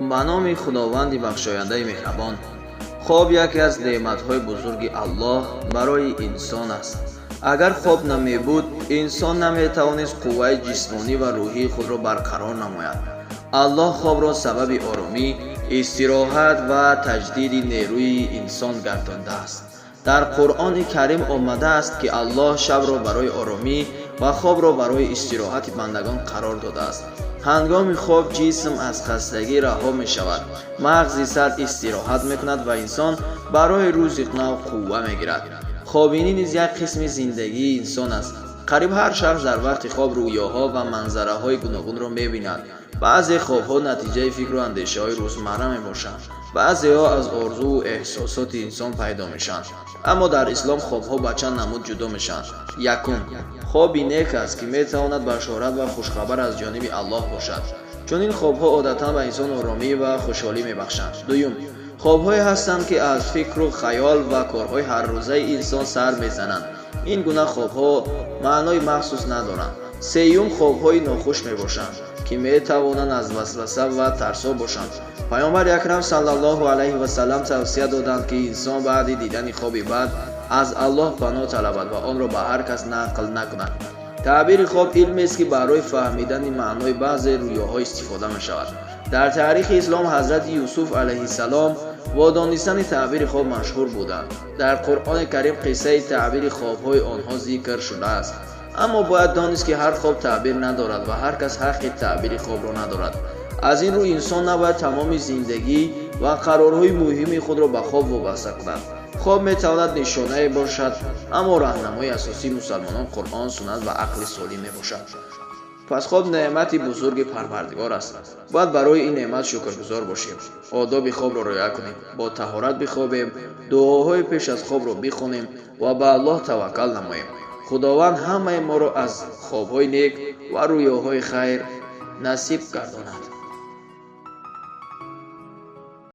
Ба номи Худованди бахшояндаи меҳрабон. Хоб яке аз неъматҳои бузурги Аллоҳ барои инсон аст. Агар хоб намебуд, инсон наметавонист қувваи ҷисмонӣ ва рӯҳии худро барқарор намояд. Аллоҳ хобро сабаби оромӣ, истироҳат ва таҷдиди нерӯи инсон гардондааст. Дар Қуръони Карим омадааст, ки Аллоҳ шабро барои оромӣ ва хобро барои истироҳати бандагон қарор додааст. Ҳангоми хоб ҷисм аз хастагӣ раҳо мешавад, мағзи сар истироҳат мекунад ва инсон барои рӯзи нав қувва мегирад. Хобинӣ низ як қисми зиндагии инсон аст. Қариб ҳар шахс дар вақти хоб рӯёҳо ва манзараҳои гуногунро мебинад. Баъзе хобҳо натиҷаи фикру андешаҳои рӯзмарра мебошанд, баъзеҳо аз орзуву эҳсосоти инсон пайдо мешаванд. Аммо дар ислом хобҳо ба чанд намуд ҷудо мешаванд. Якум, хоби нек аст, ки метавонад башорат ва хушхабар аз ҷониби Аллоҳ бошад. Чунин хобҳо одатан ба инсон оромӣ ва хушҳолӣ мебахшанд. Дуюм, хобҳое ҳастанд, ки аз фикру хаёл ва корҳои ҳаррӯзаи инсон сар мезананд. Ин гуна хобҳо маънои махсус надоранд. Сеюм, хобҳои нохуш мебошанд, ки метавонанд аз васваса ва тарсо бошанд. Паёмбари акрам саллаллоҳу алайҳи васаллам тавсия доданд, ки инсон баъди дидани хоби бад аз Аллоҳ паноҳ талабад ва онро ба ҳар кас нақл накунад. Таъбири хоб илмест, ки барои фаҳмидани маънои баъзе рӯёҳо истифода мешавад. Дар таърихи ислом ҳазрати Юсуф алайҳиссалом бо донистани таъбири хоб машҳур буданд. Дар Қуръони Карим қиссаи таъбири хобҳои онҳо зикр шудааст. Аммо бояд донист, ки ҳар хоб таъбир надорад ва ҳар кас ҳаққи таъбири хобро надорад. Аз ин рӯ инсон набояд тамоми зиндагӣ ва қарорҳои муҳими худро ба хоб вобаста кунад. Хоб метавонад нишонае бошад, аммо раҳнамои асосии мусалмонон Қуръон, суннат ва ақли солим мебошад. Пас хоб неъмати бузурги Парвардигор аст. Бояд барои ин неъмат шукргузор бошем, одоби хобро риоя кунем, бо таҳорат бихобем, дуоҳои пеш аз хобро бихонем ва ба Аллоҳ таваккал намоем. Худованд ҳамаи моро аз хобҳои нек ва рӯёҳои хайр насиб гардонад.